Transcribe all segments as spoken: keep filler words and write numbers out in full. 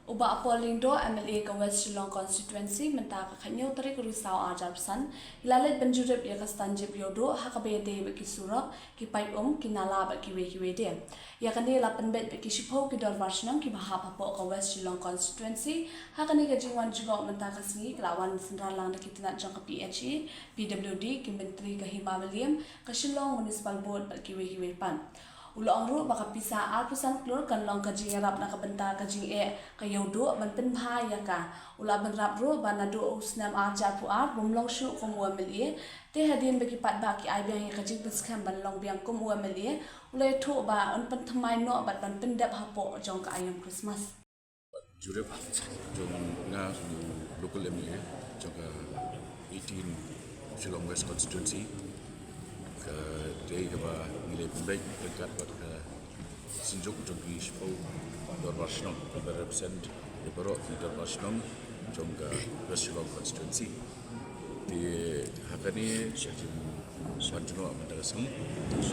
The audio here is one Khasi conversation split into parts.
U Bah Paul Lyngdoh, M L A ka West Shillong Constituency, mynta ka khathynñiew tarik u Risaw arhajar arphew san, u la leit ban jurip ïa ka stand jip ïewduh ha kaba ïadei bad ki surok, ki paip um, ki nala bad kiwei kiwei de. Ïa kane la pynbeit bad ki shiphew ki dorbar shnong kiba hap hapoh ka West Shillong Constituency. Ha kane ka jingwan jngoh mynta ka sngi ka la wan synran lang da ki tnat jong ka P H E, P W D, ki myntri ka Hima Mylliem, ka Shillong Municipal Board bad kiwei kiwei pat. U la ong ruh ba ka pisa arphew san klur kan long ka jingïarap na ka bynta ka jingeh ka ïewduh ban pynbha ïa ka. U la bynrap ruh ba naduh u snem arhajar arphew ar bym long shuh kum u M L A, te hadien ba ki paidbah ki ai biang ïa ka jingpynskhem ban long biang kum u M L A, u la ïathuh ba un pynthymmai noh bad ban pyndep hapoh jong ka aïom Christmas. Jurip jong nga u local M L A jong ka eighteen Shillong West Constituency. Ka dei kaba ngi la pynbeit ryngkat bad ka synjuk jong ki shiphew dorbar shnong, kaba represent ïa baroh ki dorbar shnong jong ka West Shillong Constituency. Te ha kane ka jingwan jngoh mynta ka sngi,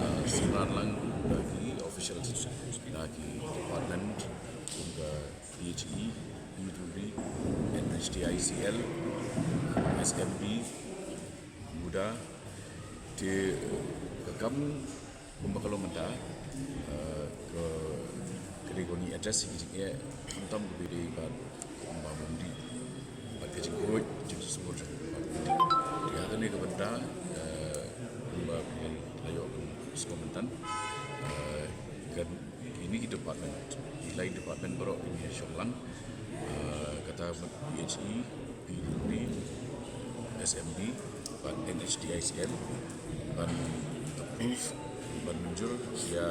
ah, synran lang da ki officials na ki department kum ka P H E, P W D, N H D I C L, S M B, MUDA, te ka kam kumba ka long mynta, eh, ka, ka dei ba ngi address ïa ki jingeh khamtam kaba ïadei bad kumba bym dih bad ka jingkhuid jingsngur jong kumba bym dih. Te ha kane ka bynta, eh, kumba phi la ïoh ban sngewthuh mynta, eh, ka Kine ki department, ki lai department baroh ki shong lang, eh, kata P H E, P W D, S M B, bad N H D I C L, ban approve, ban mynjur ïa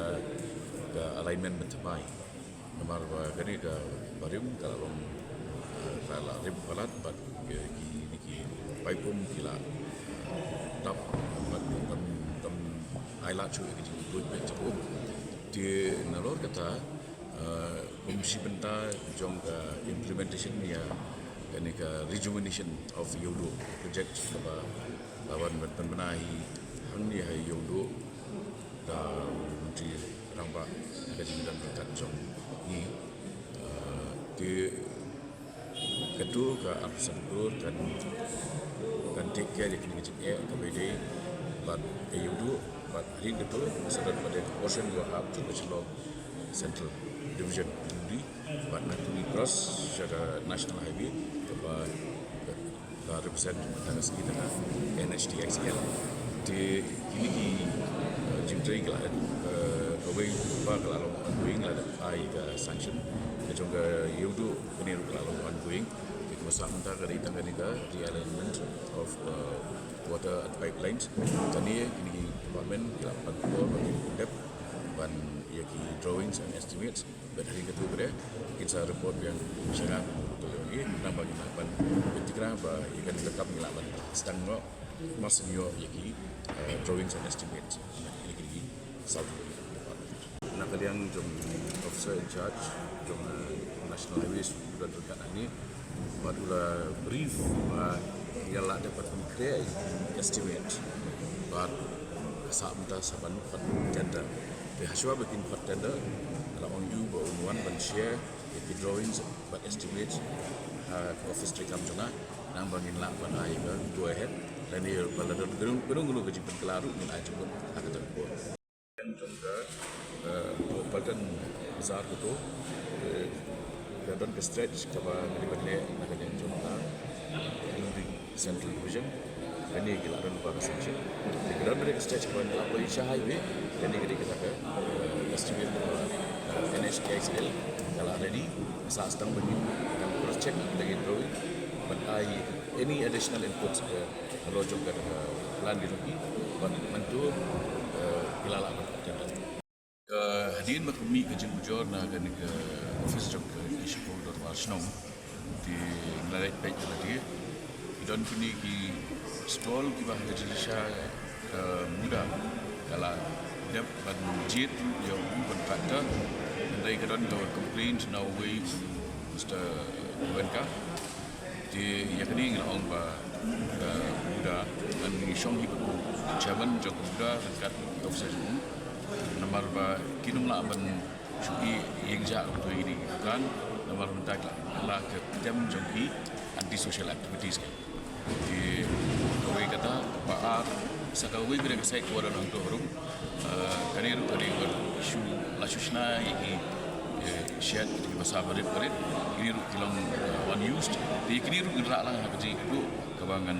ka alignment ban thymmai. Namar ba kane ka barim ka la long, eh, ka la rim palat bad ki, ki, ki paip um ki la, eh, dap bad kam, kam ai lad shuh ïa ki jingkhuid bad jingkhuid. Te nalor kata, eh, kum shi bynta jong ka implementation ïa kane ka rejuvenation of ïewduh project kaba la wan ban pynbna hi hangne ha ïewduh da u Myntri Rangbah ha ka jingdon ryngkat jong ngi. Eh, te Kato ka arphew san klur kan, kan take care ïa kine ki jingeh kaba ïadei bad ka ïewduh, bad hadien kato ka sa don pat ka portion ba hap jong ka Shillong Central Division, P W D, bad na Tuli Cross sha ka National Highway kaba ka represent mynta ka sngi da ka N H D I C L. Te kine ki, eh, jingtrei ka la, eh, kawei ba ka la long ongoing, la dep ai ka sanction ka jong ka ïewduh. Kane ruh ka la long ongoing. Te kaba sah mynta ka dei tang kane ka realignment of, uh, water and pipelines. Kane kine ki department ki la pan por ba kin dep ban ïa ki drawings and estimates. Bad hadien kato pat kin sa report biang sha nga, to ïa ngi, naba ngin lah ban pyntikna ba ïa kane ka kam ngi lah ban sdang noh. Mar shu ïoh ïa ki, eh, drawings and estimates na kine kine ki saw department. Na ka liang jong officer in charge jong, eh, National Highways u don ryngkat hangne bad u la brief ba ngi la dep ban pynkreh estimate bad ka sah mynta sa ban pat tender. Te hashwa ba kin pat tender, nga la ong ïa u ba un wan ban share ïa ki drawings bad estimates ha ka office treikam jong nga, naba ngin lah ban ai ka go ahead. Lane ba la don kano kano ka jingpynkylla ruh ngin ai jingmut ha kata ka por. Jong ka, eh, Paltan Bazar kato, eh, ka don ka stretch kaba ngi dei ban leh na ka liang jong ka Central Division. Kane ki la don ba ka sanction. Ki don ba ka stretch kaba ngi la poi sha highway. Kane ka dei kata ka, eh, estimate kaba, eh, N H D I C L ka la ready. Sa sdang ba ngin kan cross check lagi drawing ban ai any additional inputs, eh, halor jong ka, eh, plan ki jong ki. Ban mynta, eh, ki la lah ban tender. Ka hadien ba ka mih ka jingujor na kane ka office jong ka Chief Dorbar Shnong, te nga la leit peit ïa lade. Ki don kine ki stall kiba ha ka jingshisha ka MUDA ka la dep ban jied ïa u contractor. Hynrei ka don ka complaint na uwei u Mister Goenka. Te ïa kane ngi la ong ba ka MUDA, ngan ngi shong hi bad u chairman jong ka MUDA ryngkat ki officer jong u. Namar ba kim lah ban shu ïeng jia kumto ïa kine ki dukan, namar mynta ki la la ka tem jong ki anti social activities ka. Te kawei kata, ba ar, sa kawei ka dei ka site ka wa don hangto harum. Eh, kane ruh ka dei ka issue la shu shna ïa ki, eh, shed ki basa barit barit. Kine ruh ki long, eh, unused. Te kine ruh ki rah lang ha ka jingkyrduh kaba ngan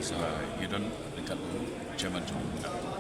sa ïa don ryngkat u chairman jong u.